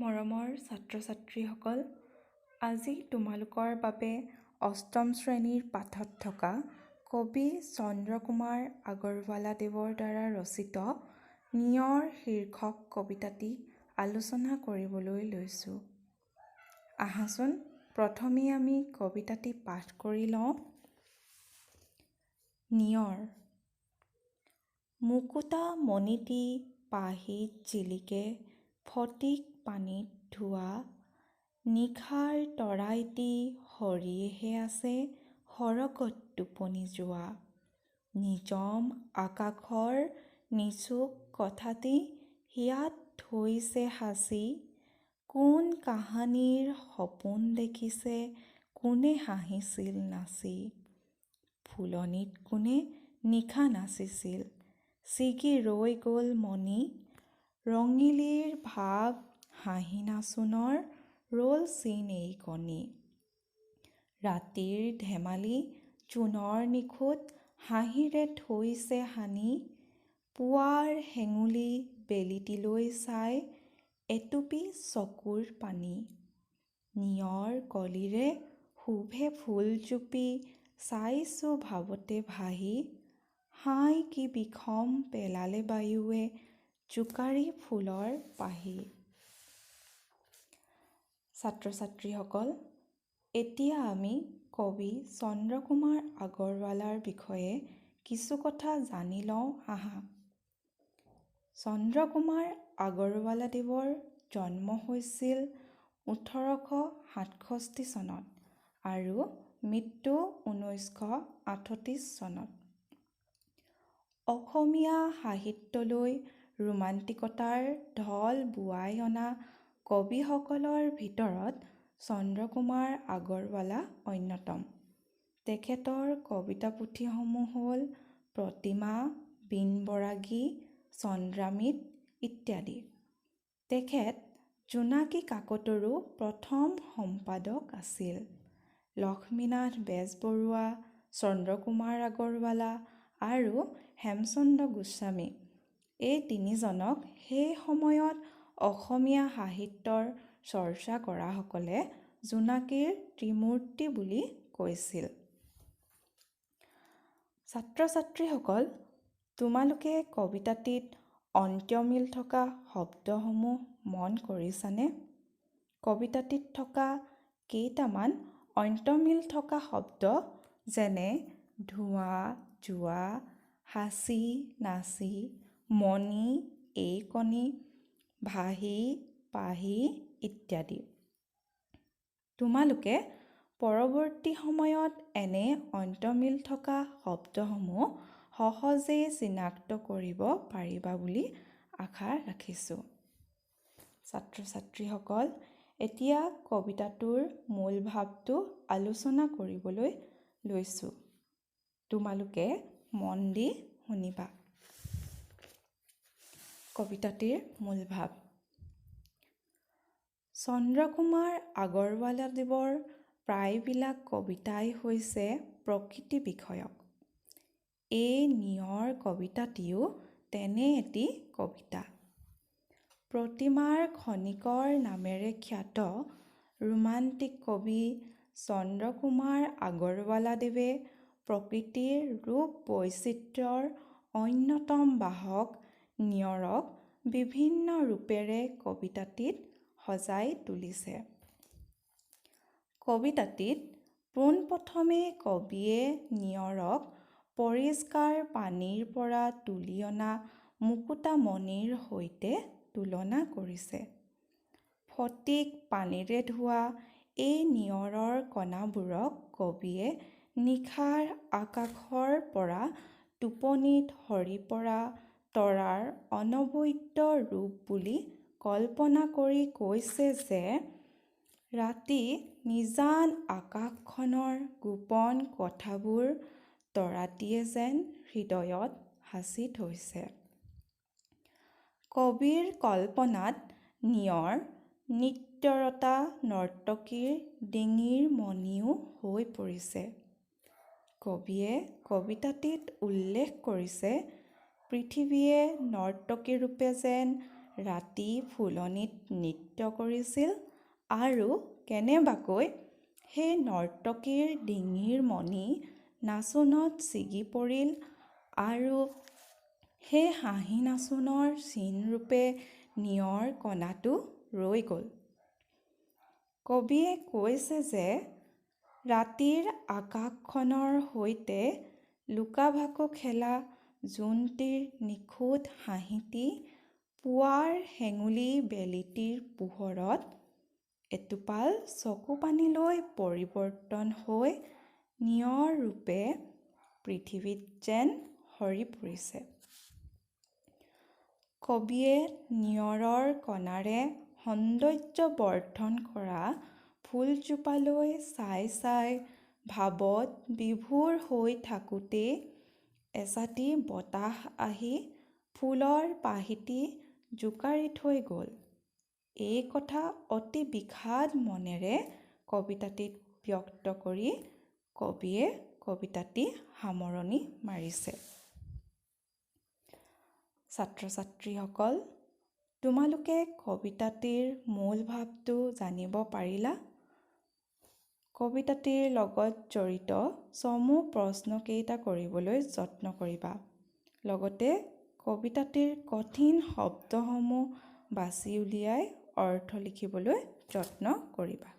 মৰমৰ ছাত্ৰ-ছাত্ৰীসকল, আজি তোমালোকৰ বাবে অষ্টম শ্ৰেণীৰ পাঠত থকা কবি চন্দ্ৰকুমাৰ আগৰৱালাদেৱৰ দ্বাৰা ৰচিত নিয়ৰ শীৰ্ষক কবিতাটি আলোচনা কৰিবলৈ লৈছোঁ। আহাচোন প্ৰথমেই আমি কবিতাটি পাঠ কৰি লওঁ। নিয়ৰ। মুকুতা মণিটি পাহিত জিলিকে ফটিক পানীত ধোৱা, নিশাৰ তৰা এটি সৰিয়েহে আছে সৰগত টোপনি যোৱা। নিজম আকাশৰ নিচুক কথাটি হিয়াত থৈছে সাঁচি, কোন কাহানিৰ সপোন দেখিছে কোনে হাঁহিছিল নাচি। ফুলনিত কোনে নিশা নাচিছিল ছিগি ৰৈ গ'ল মণি, ৰঙিলীৰ ভাৱ হাঁহি নাচোনৰ ৰ'ল চিন এইকণি। ৰাতিৰ ধেমালি জোনৰ নিখুঁত হাঁহিৰে থৈছে সানি, পুৱাৰ হেঙুলী বেলিটিলৈ চাই এটুপি চকুৰ পানী। নিয়ৰ কলিৰে শোভে ফুলজুপি চাইছোঁ ভাৱতে ভাহি, হাঁয় কি বিষম পেলালে বায়ুৱে জোকাৰি ফুলৰ পাহি। ছাত্ৰ-ছাত্ৰীসকল, এতিয়া আমি কবি চন্দ্ৰকুমাৰ আগৰৱালাৰ বিষয়ে কিছু কথা জানি লওঁ আহা। চন্দ্ৰকুমাৰ আগৰৱালাদেৱৰ জন্ম হৈছিল 1867 চনত আৰু মৃত্যু 1938 চনত। অসমীয়া সাহিত্যলৈ ৰোমান্টিকতাৰ ঢল বোৱাই অনা কবিসকলৰ ভিতৰত চন্দ্ৰকুমাৰ আগৰৱালা অন্যতম। তেখেতৰ কবিতা পুথিসমূহ হ'ল প্ৰতিমা, বীণ বৰাগী, চন্দ্ৰামিত ইত্যাদি। তেখেত জোনাকী কাকতৰো প্ৰথম সম্পাদক আছিল। লক্ষ্মীনাথ বেজবৰুৱা, চন্দ্ৰকুমাৰ আগৰৱালা আৰু হেমচন্দ্ৰ গোস্বামী এই তিনিজনক সেই সময়ত অসমীয়া সাহিত্যৰ চৰ্চা কৰাসকলে জোনাকীৰ ত্ৰিমূৰ্তি বুলি কৈছিল। ছাত্ৰ-ছাত্ৰীসকল, তোমালোকে কবিতাটিত অন্ত্যমিল থকা শব্দসমূহ মন কৰিছানে? কবিতাটিত থকা কেইটামান অন্ত্যমিল থকা শব্দ যেনে ধোঁৱা, যোৱা, সাঁচি, নাচি, মণি, এইকণি, ভাহি, পাহি ইত্যাদি। তোমালোকে পৰৱৰ্তী সময়ত এনে অন্ত্যমিল থকা শব্দসমূহ সহজেই চিনাক্ত কৰিব পাৰিবা বুলি আশা ৰাখিছোঁ। ছাত্ৰ-ছাত্ৰীসকল, এতিয়া কবিতাটোৰ মূল ভাৱটো আলোচনা কৰিবলৈ লৈছোঁ। তোমালোকে মন দি শুনিবা। কবিতাটিৰ মূল ভাৱ। চন্দ্ৰকুমাৰ আগৰৱালাদেৱৰ প্ৰায়বিলাক কবিতাই হৈছে প্ৰকৃতি বিষয়ক। এই নিয়ৰ কবিতাটিও তেনে এটি কবিতা। প্ৰতিমাৰ খনিকৰ নামেৰে খ্যাত ৰোমান্টিক কবি চন্দ্ৰকুমাৰ আগৰৱালাদেৱে প্ৰকৃতিৰ ৰূপ বৈচিত্ৰ্যৰ অন্যতম বাহক নিয়ৰক বিভিন্ন ৰূপেৰে কবিতাটিত সজাই তুলিছে। কবিতাটিত পোনপ্ৰথমে কবিয়ে নিয়ৰক পৰিষ্কাৰ পানীৰ পৰা তুলি অনা মুকুতামণিৰ সৈতে তুলনা কৰিছে। ফটিক পানীৰে ধোৱা এই নিয়ৰৰ কণাবোৰক কবিয়ে নিশাৰ আকাশৰ পৰা টোপনিত সৰি পৰা তৰাৰ অনবদ্য ৰূপ বুলি কল্পনা কৰি কৈছে যে ৰাতি নিজান আকাশখনৰ গোপন কথাবোৰ তৰাটিয়ে যেন হৃদয়ত সাঁচি থৈছে। কবিৰ কল্পনাত নিয়ৰ নৃত্যৰতা নৰ্তকীৰ ডিঙিৰ মণিও হৈ পৰিছে। কবিয়ে কবিতাটিত উল্লেখ কৰিছে, পৃথিৱীয়ে নৰ্তকীৰূপে যেন ৰাতি ফুলনিত নৃত্য কৰিছিল আৰু কেনেবাকৈ সেই নৰ্তকীৰ ডিঙিৰ মণি নাচোনত ছিগি পৰিল আৰু সেই হাঁহি নাচোনৰ চিনৰূপে নিয়ৰ কণাটো ৰৈ গ'ল। কবিয়ে কৈছে যে ৰাতিৰ আকাশখনৰ সৈতে লুকা-ভাকু খেলা জোনটিৰ নিখুঁত হাঁহিটি পুৱাৰ হেঙুলী বেলিটিৰ পোহৰত এটোপাল চকুপানীলৈ পৰিৱৰ্তন হৈ নিয়ৰ ৰূপে পৃথিৱীত যেন সৰি পৰিছে। কবিয়ে নিয়ৰৰ কণাৰে সৌন্দৰ্য বৰ্ধন কৰা ফুলজোপালৈ চাই চাই ভাৱত বিভোৰ হৈ থাকোঁতেই এছাটি বতাহ আহি ফুলৰ পাহিটি জোকাৰি থৈ গ'ল। এই কথা অতি বিষাদ মনেৰে কবিতাটিত ব্যক্ত কৰি কবিয়ে কবিতাটি সামৰণি মাৰিছে। ছাত্ৰ ছাত্ৰীসকল, তোমালোকে কবিতাটিৰ মূল ভাৱটো জানিব পাৰিলা। কবিতাটিৰ লগত জড়িত চমু প্ৰশ্নকেইটা কৰিবলৈ যত্ন কৰিবা। লগতে কবিতাটিৰ কঠিন শব্দসমূহ বাছি উলিয়াই অৰ্থ লিখিবলৈ যত্ন কৰিবা।